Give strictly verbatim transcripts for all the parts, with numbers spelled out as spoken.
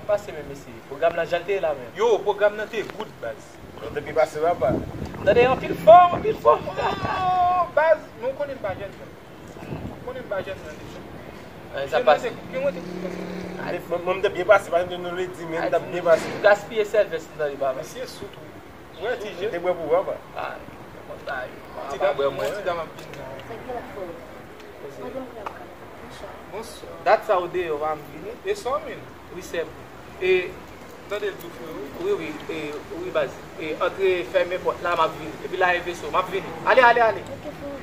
Pase men mesye, pwogram lan jan l te ye la menm. Yo, pwogram nan te good, baz. Yo te byen pase, papa. M tande anpil fò, anpil fò. Oh, baz, men w konnen m pa jèn nan. W konnen m pa jèn nan deja. Sa pase. Mwen, mwen, mwen, m te byen pase, pa janm nou le di, men m t ap byen pase. Gaspiye sèvis m tande, papa. Mesye sou tou. Wè, ti je. Te bwè pou wè, pa. Ah, ti dam, mwen, ti dam ap vin nan. Sa ki la fò? Mande m pou yon kap. Bonswa. Bonswa. Dat sa w deyò, pa m vini. E sa w menm? Wi, sè m. E, tande l tou, frero. Wi, wi, e, wi, baz. E, antre, fèmen pòt la, m ap vini. Epi la, e veso, m ap vini. Ale, ale, ale. Ok, frero.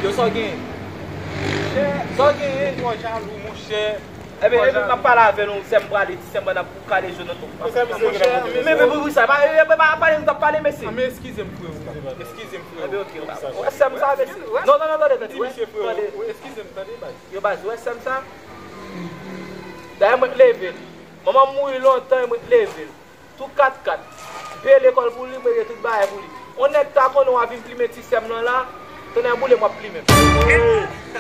Yo, sa w genyen? Monchè, sa w genyen? Twò jalou, monchè. Ebyen, ebyen, m ap pale avè nou, sè m prale, ti sè m ban ap kale je nan tou. Monchè, men, men, men, men, sa, pa, e, e, pa pale, nou t ap pale, mesye. Ah, men eskize m, frero. Eskize m, frero. Ebyen, ok, wè sè m sa, mesye. Non, non, non, tande, tande. Di misye, frero. Eskize m, tande, baz. Yo, baz, wè sè m sa. Dayè, mwen t leve l. Manman m mouri lontan, mwen t leve l. Tou kat kat. M peye lekòl pou li, m regle tout bagay pou li. On nèg ta konnen w a vin plimen ti sè m lan la, tonnè boule m, w ap plimen m.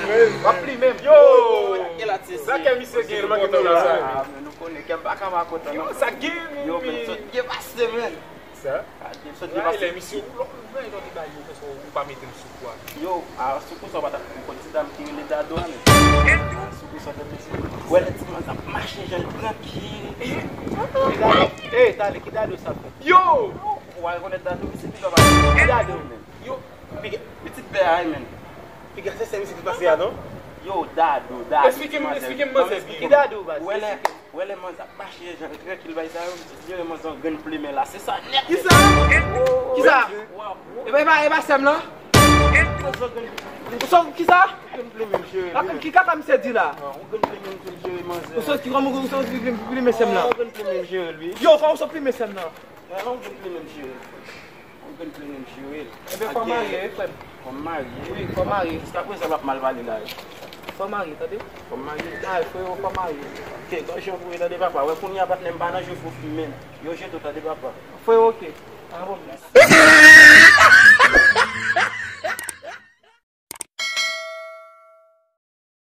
W ap plimen m. Yo! Nan kè misye gen kontan la. Ah, men nou konnen kè m pa ka pa kontan, non. Yo, sa gen, men. Yo, men sot gen pase, men. Sa? Sot gen pase. Lè misye, ou lò, ou lò, ou pa mete m sou kou a. Yo, a, sou kou sa w pa ta konn ti dam ki rele Dado a, men. A, sou kou sa w tande, se. Wè, lè ti manzè ap mache, jan l trankil. Ki Dado? Ey, tande, ki Dado sa fè? Yo! Ou pa rekonèt Dado, wi, se piga pa. Ki Dado? Yo, piga, pitit pè a, men. Piga, se sèvis ki pase a, non? Yo, Dado, Dado. Esplike m, esplike m manzè byen. Ki Dado, baz? Wè lè, wè lè manzè ap mache, jan l trankil, bay sa yo, misye tire manzè yon grenn plimen la, se sa nèt. Kisa? Kisa? E pa, e pa, e pa sè m lan? Kisa? Kaka misye di la? Ou sot ki kòm ou sot ki plimen sè m lan? Yo, kòm ou sot plimen sè m lan? Ebyen, fò marye, wi, frè m. Fò marye? Wi, fò marye. Jiskaprezan, m ap mal pale la. Fò marye, tande? Fò marye? Ay, frero, fò marye. Ok, kòm jan pou tande, papa. Wè, kounye a, patnè m pa nan jwe fo fi, men. Yo jete w, tande, papa. Frero, ok. Pa gen pwoblèm.